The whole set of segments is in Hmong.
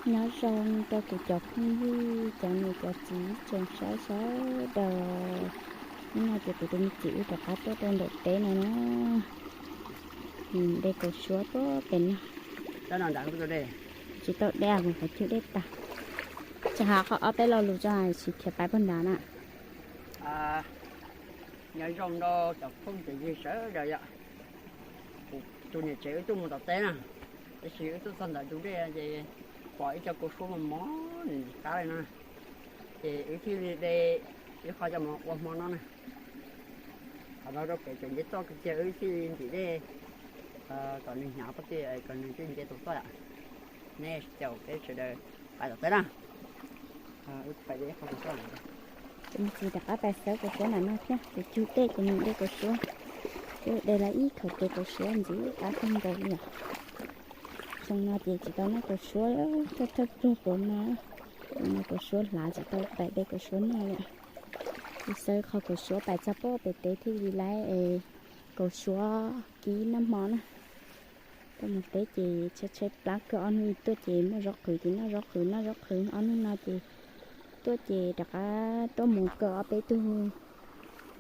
Nyob zoo rau kuv cov phooj ywg, cov niam cov txiv tsoom saib sawv daws. Hnub no ces kuv tus me txiv wb rov qab tuaj rau ntawm teb no na, de kaus suab puag pem no. Tsis tau dej, kuv qhov cub dej tas. Tsis hais qhov ob peb lo lus tso, tsis khiav pais puag nrad na. Nyob zoo rau cov phooj cov ywg sawv daws yom. Kuv tus niam tsev wb tuaj mus tom teb na, tab sis wb tuaj txog ntawm ntug dej ces pom ib co kaus suab mos mos nws ntxim qab li no, ces wb thiaj li de ib qho coj mus ua hmo no na. Qhov no rau pem tseem nce toj kiag, wb thiaj li ntim dej kom nws hnyav pob tw kom nws thiaj nce tau toj yom. Nej caum peb sawv daws pais tom teb na. Wb pais de ib qho kaus suab. Tus me txiv rov qab pais xawv kaus suab nram no thiab, kuv cug dej ces nws de kaus suab. Twb de lawm ib khaum tus kaus suab ntxim qab kawg nkaus li os. Xyoo no ces tsis tau noj kaus suab, thawj thawj pluag puav no, no kaus suab hlav tsis tau pais de kaus suab noj li. Kuv xawv qho kaus suab pais txog puag pem teb thiaj li lawv kaus suab kib noj hmo na. Tuaj mus teb ces tshaib tshaib plab kawg, ob hnub tuaj ces muaj zaub qhwv ces noj zaub qhwv noj zaub qhwv, ob hnub no ces tuaj ces rov qab tuaj mus kaw ob peb tug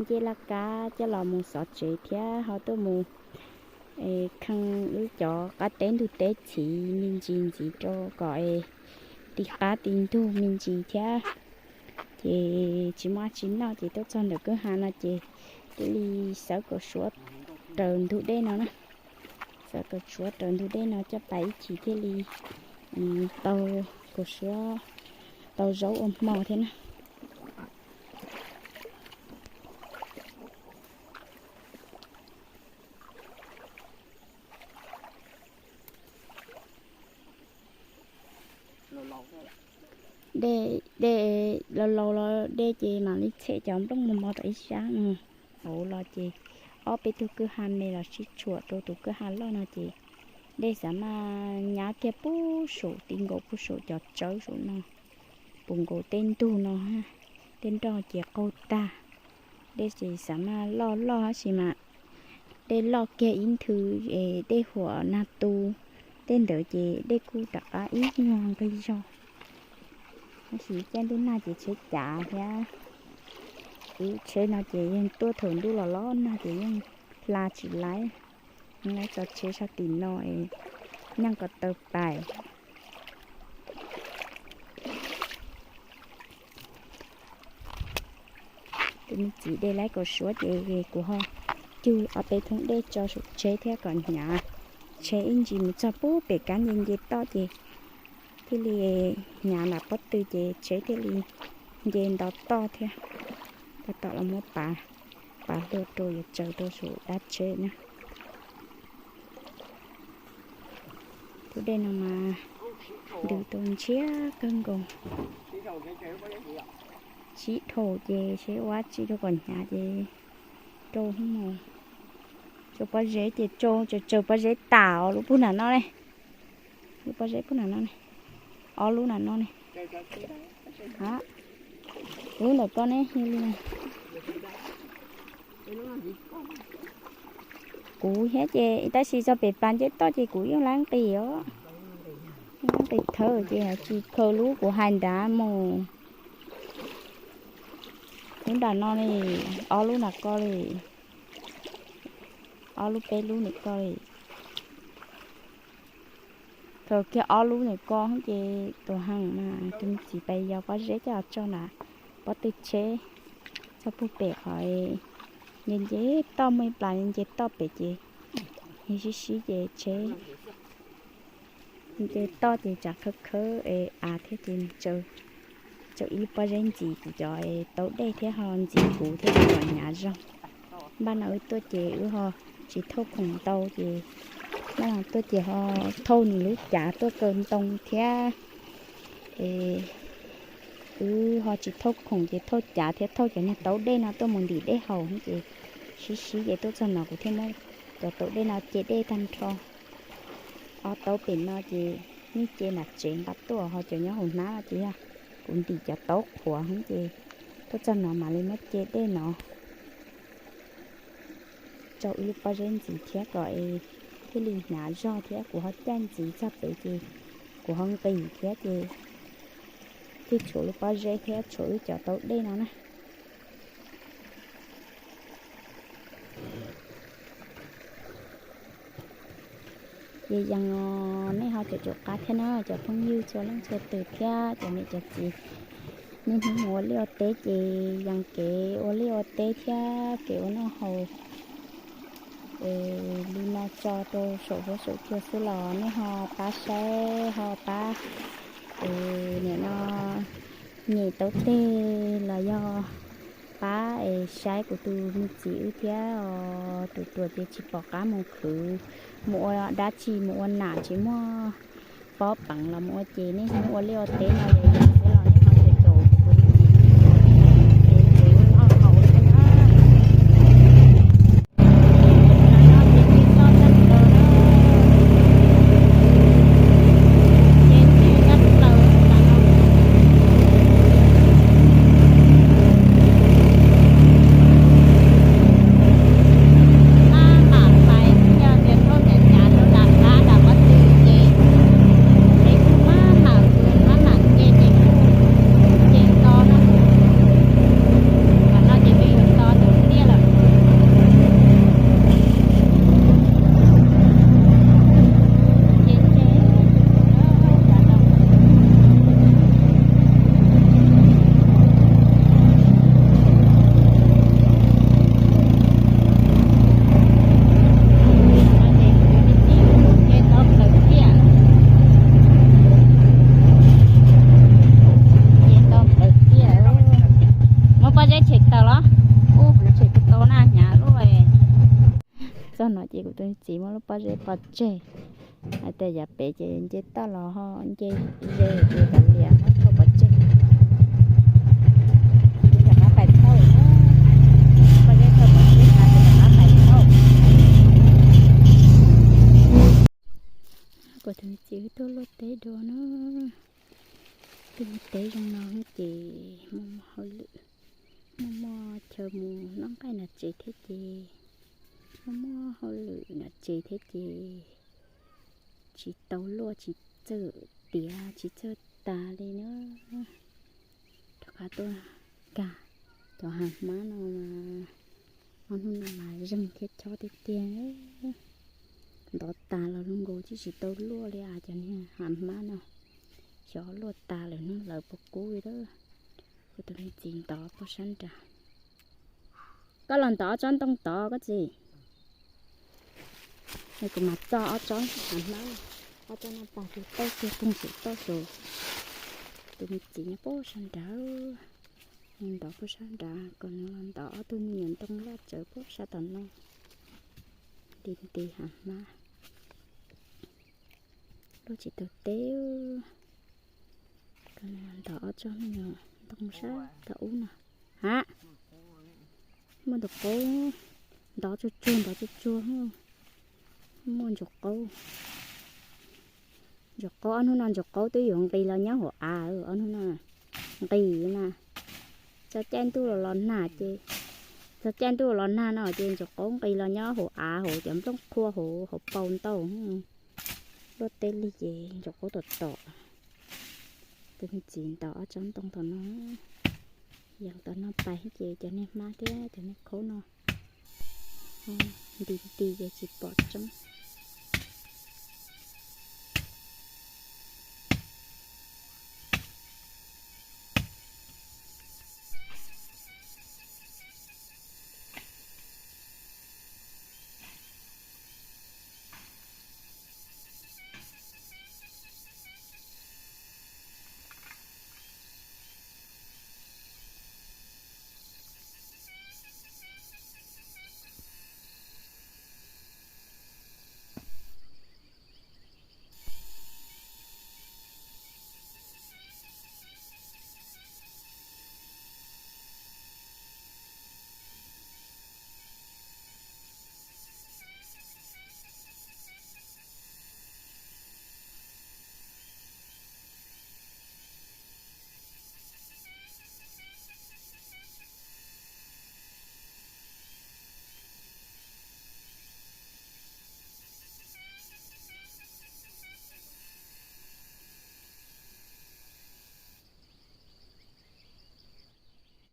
ncej laj kab coj los mus xov tsev thiab ho tuaj mus khee wb cov qab teb ntug teb txhiv me ntsis ntxiv rau kom es ti qab ti ntug me ntsis thiab. Ces tsis muaj dab tsi noj ces tuaj txog ntawm kwj ha no ces thiaj li xawv kaus suab raws ntug dej no na. Xawv kaus suab raws ntug dej no coj pais ib chim thiaj li tau kaus suab, tau zaub ua hmo thiab na. Dej, dej laus laus los dej ces mam li txhem cov nplooj mos mos tom ib sab no hauv los ces ob peb tug kwj ha me los sib tshuam rau tus kwj ha loj no ces dej xav mas nyab kiag puag saum ti nkaus puag saum cov tsawb saum no, puv nkaus tej ntug no, tej nroj ces qaug tag. Dej ces xav mas loj loj tab sis mas dej loj kiag ib nthwv es dej huam nag tu, tej ntawd ces dej kuj rov qab ib nyuag nqig zog. Tab sis caij ntuj nag ces tsheb cav thiab, wb tsheb no ces yeej tuaj thaum ntuj los los nag ces yeej hla tsis laib. Lawv tso tsheb sab tim no es nyeej ko taw pais. Tus me txiv de lawv kaus suab ces kuv ho cug ob peb thoob dej tso saum tsheb thiab kom hnyav. Tsheb ib ntsis mus txog puag pem kab nce nce toj ces thiaj li hnyav nram pob tw ces tsheb thiaj li nce nto toj thiab. Tab tom los muab pav, pav hlua rau yuav tsaws rau saum dab tsheb na. Tus dej no mas ntws tau ntshiab kawg nkaus. Sib dhau ces seb ua dab tsi rau kom hnyav ces rau mus. Tsaws pob zeb ces tsaws, tsaws pob zeb tas os, lub puag nram no ne. Lub pob zeb puag nram no ne. Ob lub nram no ne. Lub ntawm ko ne, li na. Kuv thiab ces tab sis txog pem pas nce toj ces kuv yeej lab nqis os. Lab nqis thawb ces tsis khaws lub kuv hais nrad mus. Lub nram no li, ob lub nram ko li, ob lub peb lub nram ko li. Khaws kiag ob lub nram ko ces tus heem mas tus me txiv pais yos pob zeb coj tso nram pob tw tsheb, txog puag pem qhov nce nce toj, muaj ib plas nce toj pem ces sib sib ces tsheb nce toj ces tsam khawb khawb es av thiab ces tsaws ib lub pob zeb ntxiv kuv cov tau dej thiab ho ntxiv kuv thiab kom hnyav zog. Npaj no wb tuaj ces wb ho tsis thauj khoom ntau ces npaj no tuaj ces ho thauj nws lub cav tuaj kaw ntoo thiab. Es wb ho tsis thauj khoom ces thauj cav thiab thauj cov niag tau dej no tuaj mus ntim dej haus ces sib sib ces tuaj txog no kuv thiaj muab cov tau dej no ce dej tag nrho. Ob taub pem no ces yeej ce nram tsev nqa tuaj, ho cov nyob hauv hnab no ces yog kuv ntim cov taub qhuav ces tuaj txog no mam li muab ce dej no rau ib lub pob zeb ntxiv thiab kom es thiaj li hnyav zog thiab kuv ho caij ntxiv txog pem ces kuv ho nqis thiab ces thiaj tshuav lub pob zeb thiab tshuav wb cov taub dej no na. Ces yees os, nej ho caum caum qab thiab na cov phooj ywg txhua leej txhua tus thiab cov niam cov txiv. Niaj hnub mus ua liaj ua teb ces yees kev ua liaj ua teb thiab kev ua noj haus li no tso rau saum huab saum cua xwb los nej ho pab saib ho pab, nim no nyem taub teg los yog pab es saib kuv tus me txiv wb thiab os. Ruam ruam ces tsis pom qab mus khwv, mus ua dab tsi, mus ua nam tsis muaj pob peev los mus ua ces niaj hnub ua liaj ua teb no ces yees xwb los nej ho caum caum kuv tus me txiv es kev ua noj haus thiab na. Muab pob zeb tshem tawm los? Ub, tshem tsis tau na, hnyav luaj. Txog no ces kuv tus txiv muab lub pob zeb pov tseg. Hais tias yav pem ces nce toj los ho nce ze ces kav liam muab thauj pov tseg. Rov qab pais thauj, pob zeb thauj pov tseg no ces rov qab pais thauj. Kuv tus txiv tuaj luaj teb dua na. Tuaj luaj teb zoo no ces muaj muaj hauj lwm, muaj muaj chaw mus noj nqaij nram tsev thiab ces, muaj muaj hauj lwm nram tsev thiab ces tsis tau luaj tsis txawj tiav tsis txawj tas li na. Rov qab tuaj kag cov hav hmab no mas ob hnub no mas zeeg thiab chob tiag tiag. Ntov tas los zoo nkaus tsis tsis tau luaj li as cov niag hav hmab no. Xyov luaj tas lawm hnub lawv puas kub li lawm. Kuv tus me txiv ntov pog sab nrad. Koj los ntov ob tsob ntoo tod koj txiv. Es kuv mam txo ob tsob hav hmab, ob tsob no pag ces tauj kiag koog saum toj saud. Tus me txiv nyob pog sab nrad, ntov pog sab nrad kom nws los ntov ob tug me nyuam ntoo loj tsawv pog sab tom no. Nti nti hav hmab, luaj tsis tau teb. Kom nws los ntov ob tsob me nyuam ntoo sab tom ub no. Ha, muaj ntsuag qaub, ntov tsuag tsuag ntov tsuag tsuag. Muaj ntsuag qaub. Ntsuag qaub ob hnub no ntsuag qaub twb yuav nqis los nyob hauv av, ob hnub no nqis na. Txog caij ntuj los los nag ces, txog caij ntuj los nag no ces ntsuag qaub nqis los nyob hauv av hauv cov nplooj qhua hauv hauv paus ntau. Luaj teb lig ces ntsuag qaub tom tom. Tus me txiv ntov ob tsob ntoo tom no, yees tom no pais ces cov niag hmab thiab cov niag khaub no nti nti ces tsis pom tseeb.